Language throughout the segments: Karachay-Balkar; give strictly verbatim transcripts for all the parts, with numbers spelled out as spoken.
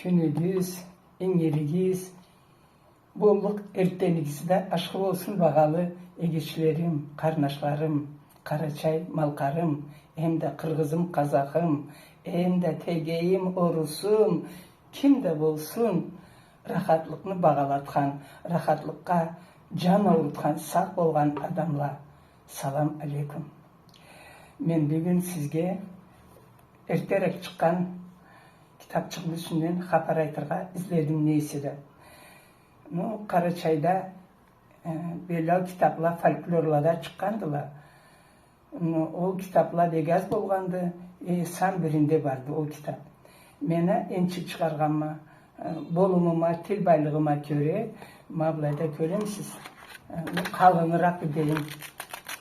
Кюнюгюз, ингиригиз, боллукъ эртденигиз да ашхы болсун, багъалы эгечлерим, къарнашларым, къарачай-малкъарым, эмда къыргъызым, къазахым, эмда тегейим, орусум, ким да болсун, рахатлыкъны багъалатхан, рахатлыкъгъа джан аурутхан, сау болгъан адамла, салам алейкум. Мен бюгюн сизге эртерек чыкъгъан китапчыкъны юсюнден хапар айтыргъа изледим, не эсе да. Ну, Къарачайда, э, бираз китапла, фольклорла да чыкъгъандыла. Ну, ол китапла бек аз болгъанды, э, сан биринде барды ол китап. Мен а энчи чыгъаргъанма, э, болумума, тил байлыгъыма кёре, ма былайда кёремисиз, э, ну, къалыныракъ дейим.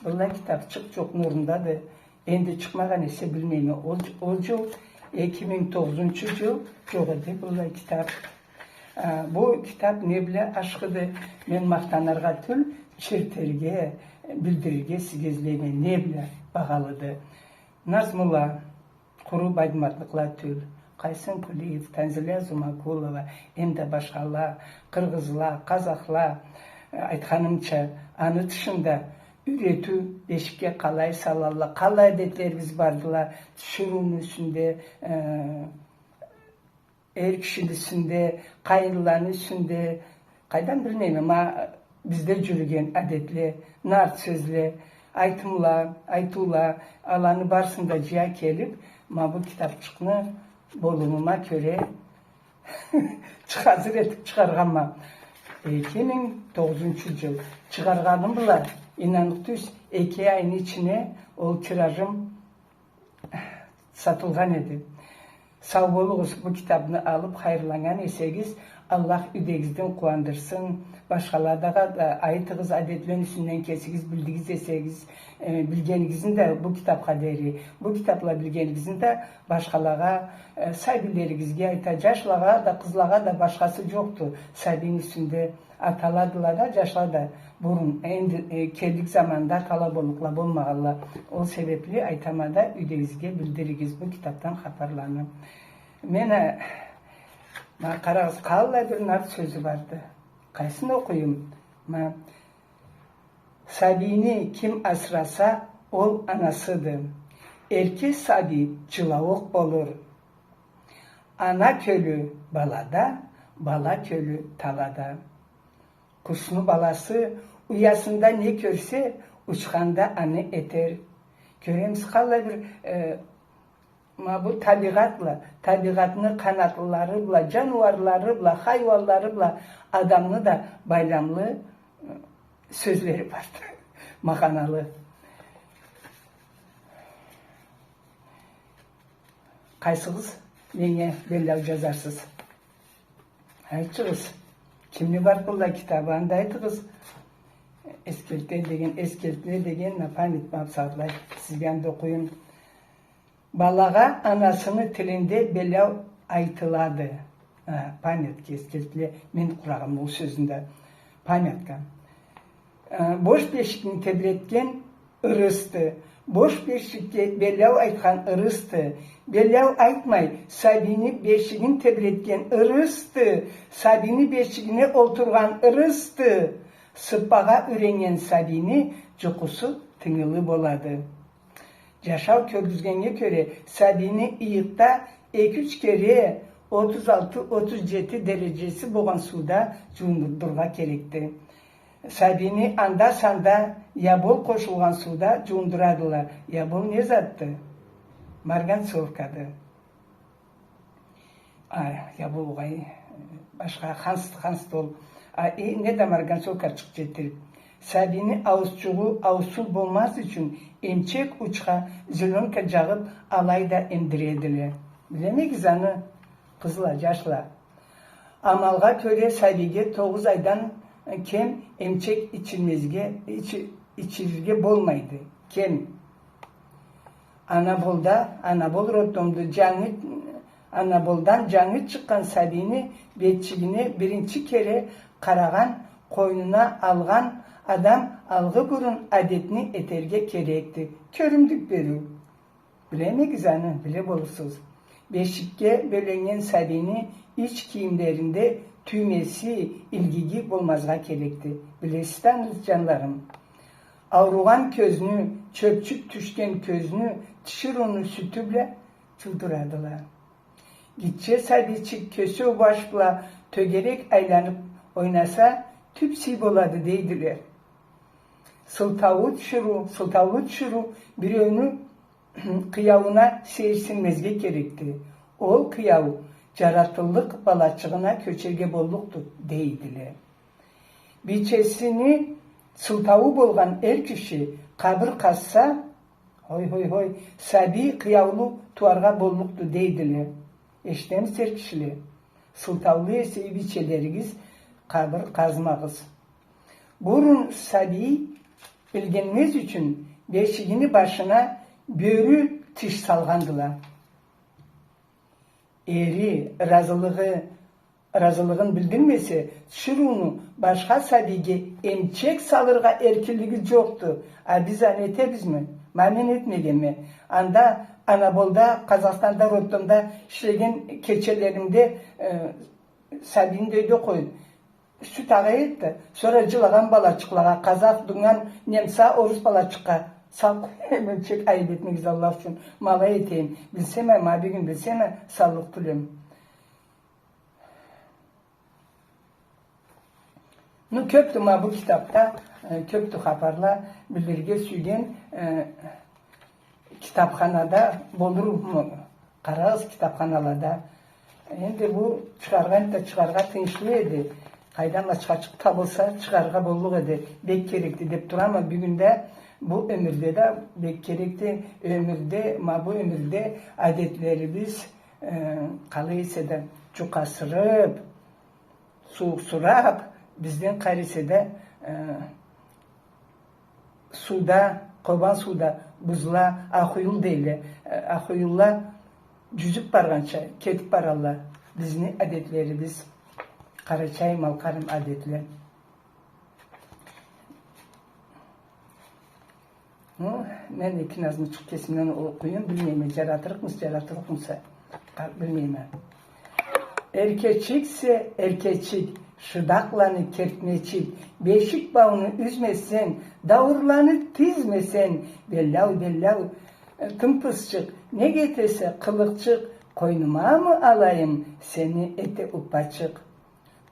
Быллай китапчыкъ джокъну орнундады. Энди чыкъмагъан эсе билмейме. Ол, ол джыл, эки минг тогъузунчу джыл, джокъ эди быллай китап. А, бу китап не бла ашхыды, мен махтаныргъа тюл, чиртерге, билдирирге сизге излейме, не бла багъалыды. Назмула, къуру бадьматлыкъла тюл, Къайсын Кулиев, Танзиля Зумагулова, эмда башхала, къыргъызла, къазахла, э, айтханымча, аны тышында юретиу, бешикге къалай салалла, къалай адетлерибиз бардыла, тиширыуну юсюнде, э, эр кишини юсюнде, къайынланы юсюнде, къайдан билмейме, ма бизде джюрюген адетле, нарт сёзле, айтымла, айтыула, аланы барысын да джыя келип, ма бу китапчыкъны болумума кёре чы-, хазыр этип чыгъаргъанма. Эки минг тогъузунчу джыл чыгъаргъаным бла, ийнаныкъ тюз, эки айны ичине ол тиражым сатылгъан эди. Сау болугъуз, бу китапны алып хайырланнган эсегиз, Аллах юйдегизни къууандырсын. Башхалагъа да айтыгъыз, адетлени юсюнден кесигиз билдигиз эсегиз, э, билгенигизни да бу китапха дери, бу китапла билгенигизни да башхалагъа, э, сабийлеригизге айта, джашлагъа да, къызлагъа да, башхасы джокъду сабийни юсюнде. Аталадыла да, джашла да бурун, энди, э, келлик заманда атала боллукъла болмагъанла. Ол себепли айтама да, юйдегизге билдиригиз бу китапдан хапарланы. Мен, э, ма, къарагъыз, къаллай бир нарт сёзю барды. Къайсын окъуюм? Ма, сабийни ким асыраса, ол анасыды. Эрке сабий джылауукъ болур. Ана кёлю балада, бала кёлю талада. Къушну баласы уясында не кёрсе, учханда аны этер. Кёремисиз, къаллай бир, э, ма бу табигъат бла, табигъатны къанатлылары бла, джаныуарлары бла, хайыуанлары бла адамны да байламлы, э, сёзлери барды, магъаналы. Къайсыгъыз меннге беллеу джазарсыз? Айтчыгъыз. Кимни бар къолда китабы, анда айтыгъыз. Эскерте деген, эскерте деген, на память ма бусагъатлай сизге анда окъуюм. Балагъа анасыны тилинде беллеу айтылады. А, памятка, эскерте, мен къурагъанма ол сёзню да. Памятка. Э, бош бешикни тебретген ырысды. Бош бешикге беллеу айтхан ырысды. Беллеу айтмай, сабийни бешигин тебретген ырысды. Сабийни бешигине олтургъан ырысды. Сыппагъа юреннген сабийни джукъусу тынгылы болады. Джашау кёргюзгеннге кёре, сабийни ыйыкъда эки-юч кере отуз алты, отуз джети дереджеси болгъан сууда джуундурургъа керекди. Сабийни анда-санда ябол къошулгъан сууда джуундурадыла. Ябол не затды? Марганцовкады. А, ябол угъай, башха ханс-, ханс да ол. А, и, не да марганцовка чыкъ джетирип. Сабийни ауузчугъу ауузсуз болмаз ючюн, эмчек учха зелёнка джагъып, алай да эмдиредиле. Билемегиз аны, къызла, джашла. Амалгъа кёре, сабийге тогъуз айдан кем эмчек ичирмезге, ичи-, ичирирге болмайды. Кем. Анаболда, анабол роддомду, джангы, анаболдан джангы чыкъгъан сабийни бетчигине биринчи кере къарагъан, къойнуна алгъан адам алгъы бурун адетни этерге керекди. Кёрюмдюк бериу. Билемегиз аны, биле болурсуз. Бешикге бёленнген сабийни ич кийимлеринде тюймеси, илгиги болмазгъа керекди. Билесиз да аны, джанларым. Ауругъан кёзню, чёпчюк тюшген кёзню тиширыуну сютю бла джуудурадыла. Гитче сабийчик кёсеу баш бла тёгерек айланып ойнаса, тюп сый болады, дейдиле. Сылтаулу тиширыу, сылтаулу тиширыу биреуню къыяууна сейирсинмезге керекди. Ол къыяуу джаратыллыкъ балачыгъына кёчерге боллукъду, дейдиле. Бийчесини сылтауу болгъан эр киши къабыр къазса, хой, хой, хой, сабий къыяулу тууаргъа боллукъду, дейдиле. Эшитемисиз, эр кишиле? Сылтаулу эсе бийчелеригиз къабыр къазмагъыз. Бурун сабий илгенмез ючюн бешигини башына бёрю тиш салгъандыла. Эри ыразылыгъы, ыразылыгъын билдирмесе, тиширыуну башха сабийге эмчек салыргъа эркинлиги джокъду. А биз аны этебизми? Ма мен этмегенме. Анда Анаболда, Къазахстанда, роддомда ишлеген кечелеримде, э, сабийни да юйде къоюп, сют агъа эди да, сора джылагъан балачыкълагъа, къазах, дунган, немца, орус балачыкъгъа салып къоя эдим эмчек, айып этмегиз, Аллах ючюн. Ма алай этейим. Билсем а, ма бюгюн билсем а, саллыкъ тюлем. Ну, кёпдю ма бу китапда, э, кёпдю хапарла, билирге сюйген, э, китапханада болурму? Къарагъыз китапханалада. Энди бу чыгъаргъан да чыгъаргъа тыйыншлы эди. Къайдан ачха чыкъ табылса, чыгъаргъа боллукъ эди. Бек керекди деп турама. Бюгюн да, бу ёмюрде да бек керекди. Ёмюрде, ма бу ёмюрде адетлерибиз, э, къалай эсе да, джукъасырып, сууукъсурап, бизден къарыса да, э, сууда, Къобан сууда бузла, ахуюл дейле, э, ахуюлла джюзюп баргъанча кетип баралла. Бизни адетлерибиз, къарачай-малкъарым адетле. Хы, мен эки назмучукъ кесимден окъуюм, билмейме, джаратырыкъмыса, джаратырыкъмыса, къа-, билмейме. Эркечиксе, эркечик, шыдакъланы кертмечик, бешик бауну юзмесенг, дауурланы тизмесенг, беллау, беллау, э, тымпызчыкъ, нек этесе къылыкъчыкъ, къойнумамы алайым сени эте уппачыкъ?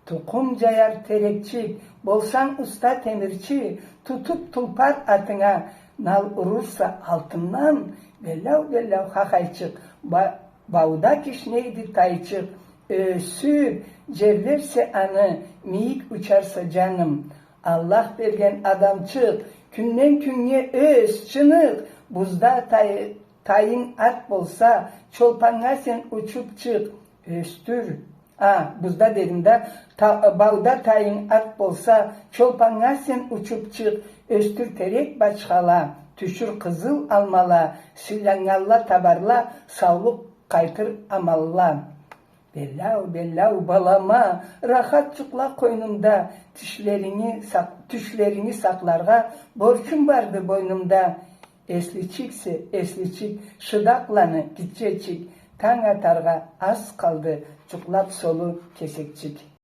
Тукъум джаяр терекчик, болсанг уста темирчи, тутуп тулпар атынга, нал урурса алтындан, беллау-беллау хахайчыкъ. Ба-, бауда кишнейди тайчыкъ, ёсюп, джерлерсе аны, мийик учарса, джаным. Аллах берген адамчыкъ, кюнден кюннге ёс, чыныкъ, бузда тай-, тайынг ат болса, чолпаннга сен учуп чыкъ, ёсдюр. А, бузда дедим да, та-, бауда тайынг ат болса, чолпаннга сен учуп чыкъ, ёсдюр терек бачхала, тюшюр къызыл алмала, сыйланнганла табарла, саулукъ къайтыр амалла. Беллау, беллау, балама, рахат джукъла къойнумда, тишлеринги сакъ-, тюшлеринги сакъларгъа борчум барды бойнумда. Эсличиксе, эсличик, шыдакъланы, гитчечик, танг атаргъа аз къалды, джукълап солу кесекчик.